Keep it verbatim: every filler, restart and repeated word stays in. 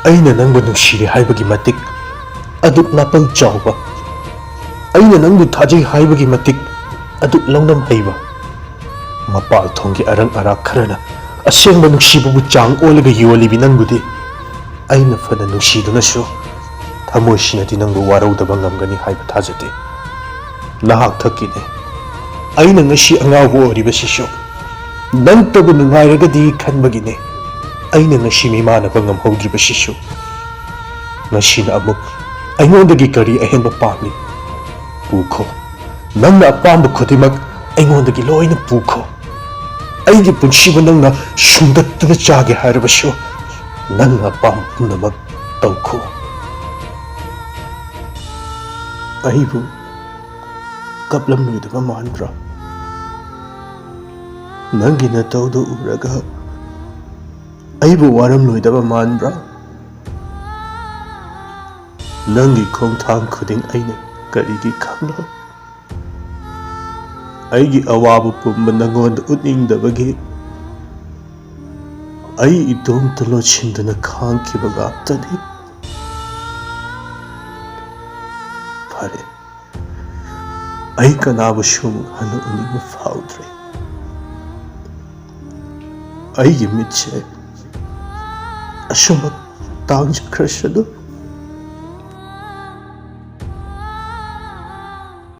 ꯑꯩꯅ ꯅꯪꯕꯨ ꯅꯨꯡꯁꯤꯔꯦ ꯍꯥꯏꯕꯒꯤ ꯃꯇꯤꯛ ꯑꯗꯨꯛ ꯅꯥꯄꯜ ꯆꯥꯎꯕ, ꯑꯩꯅ ꯅꯪꯕꯨ ꯊꯥꯖꯩ ꯍꯥꯏꯕꯒꯤ ꯃꯇꯤꯛ ꯑꯗꯨꯛ ꯂꯧꯅꯝ ꯍꯩꯕ, ꯃꯄꯥꯜ ꯊꯣꯡꯒꯤ ꯑꯔꯪ ꯑꯔꯥꯛ ꯈꯔꯅ ꯑꯁꯦꯡꯕ ꯅꯨꯡꯁꯤꯕꯕꯨ ꯆꯥꯡ ꯑꯣꯜꯂꯒ ꯌꯣꯜꯂꯤꯕꯤ ꯅꯪꯕꯨꯗꯤ ꯑꯩꯅ ꯐꯅ ꯅꯨꯡꯁꯤꯗꯨꯅꯁꯨ ꯊꯃꯣꯏꯁꯤꯅꯗꯤ ꯅꯪꯕꯨ ꯋꯥꯔꯧꯗꯕ ꯉꯝꯒꯅꯤ ꯍꯥꯏꯕ ꯊꯥꯖꯗꯦ꯫ ꯅꯍꯥꯛ ꯊꯛꯀꯤꯅꯦ꯫ ꯑꯩꯅ ꯉꯁꯤ ꯑꯉꯥꯎꯕ ꯑꯣꯏꯔꯤꯕꯁꯤꯁꯨ ꯅꯪꯇꯕꯨ ꯅꯨꯡꯉꯥꯏꯔꯒꯗꯤ ꯈꯟꯕꯒꯤꯅꯦ꯫ ꯑꯩꯅ ꯉꯁꯤ ꯃꯤꯃꯥꯟꯅꯕ ꯉꯝꯍꯧꯗ꯭ꯔꯤꯕꯁꯤꯁꯨ꯫ ꯉꯁꯤꯅ ꯑꯃꯨꯛ ꯑꯩꯉꯣꯟꯗꯒꯤ ꯀꯔꯤ ꯑꯍꯦꯟꯕ ꯄꯥꯝꯂꯤ? ꯄꯨꯈꯣ꯫ ꯅꯪꯅ ꯑꯄꯥꯝꯕ ꯈꯨꯗꯤꯡꯃꯛ ꯑꯩꯉꯣꯟꯗꯒꯤ ꯂꯣꯏꯅ ꯄꯨꯈꯣ꯫ ꯑꯩꯒꯤ ꯄꯨꯟꯁꯤꯕꯨ ꯅꯪꯅ ꯁꯨꯡꯗꯠꯇꯨꯅ ꯆꯥꯒꯦ ꯍꯥꯏꯔꯕꯁꯨ, ꯅꯪꯅ ꯑꯄꯥꯝꯕ ꯄꯨꯝꯅꯃꯛ ꯇꯧꯈꯣ꯫ ꯑꯩꯕꯨ ꯀꯞꯂꯝꯂꯣꯏꯗꯕ ꯃꯥꯟꯕ꯭ꯔꯥ? ꯅꯪꯒꯤ ꯅꯇꯧꯗꯨ ꯎꯔꯒ ꯑꯩꯕꯨ ꯋꯥꯔꯝꯂꯣꯏꯗꯕ ꯃꯥꯟꯕ꯭ꯔꯥ? ꯅꯪꯒꯤ ꯈꯣꯡꯊꯥꯡ ꯈꯨꯗꯤꯡ ꯑꯩꯅ ꯀꯔꯤꯒꯤ ꯈꯪꯂꯣꯏ? ꯑꯩꯒꯤ ꯑꯋꯥꯕ ꯄꯨꯝꯕ ꯅꯉꯣꯟꯗ ꯎꯠꯅꯤꯡꯗꯕꯒꯤ ꯑꯩ ꯏꯇꯣꯝꯇ ꯂꯣꯠꯁꯤꯟꯗꯨꯅ ꯈꯥꯡꯈꯤꯕ ꯉꯥꯛꯇꯅꯤ꯫ ꯐꯔꯦ, ꯑꯩ ꯀꯅꯥꯕꯨꯁꯨ ꯑꯃꯨꯛ ꯍꯟꯅ ꯎꯅꯤꯡꯕ ꯐꯥꯎꯗ꯭ꯔꯦ꯫ ꯑꯩꯒꯤ ꯃꯤꯠꯁꯦ ꯑꯁꯨꯝꯕ ꯇꯥꯡꯖꯈ꯭ꯔꯁꯅꯨ꯫